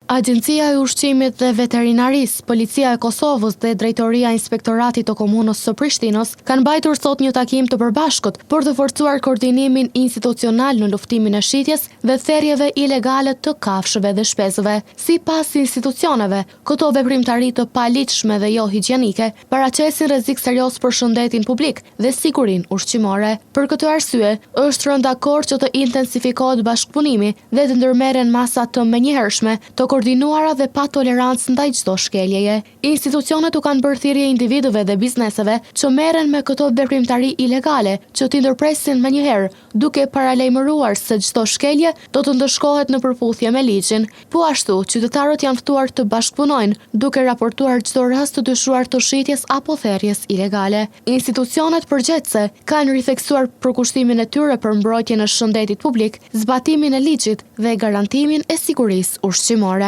Agjencia e Ushqimit dhe Veterinarisë, Policia e Kosovës dhe Drejtoria e Inspektoratit të Komunës së Prishtinës kanë mbajtur sot një takim të përbashkët për të forcuar koordinimin institucional në luftimin e shitjes dhe therjeve ilegale të kafshëve dhe shpezëve. Sipas institucioneve, këto veprimtari të paligjshme dhe jo higjienike paraqesin rrezik serioz për shëndetin publik dhe sigurinë ushqimore. Për këtë arsye, është rënë dakord që të intensifikohet bashkëpunimi dhe të ndërmerren masa të menjëhershme, të koordinuara dhe pa tolerancë ndaj çdo shkeljeje. Institucionet u kanë bërë thirrje individëve dhe bizneseve që merren me këto veprimtari ilegale që t'i ndërpresin menjëherë, duke paralajmëruar se çdo shkelje do të ndëshkohet në përputhje me ligjin. Po ashtu, qytetarët janë ftuar të bashkëpunojnë, duke raportuar çdo rast të dyshuar të shitjes apo therrjes ilegale. Institucionet përgjegjëse kanë ritheksuar përkushtimin e tyre për mbrojtjen e shëndetit publik, zbatimin e ligjit dhe garantimin e sigurisë ushqimore.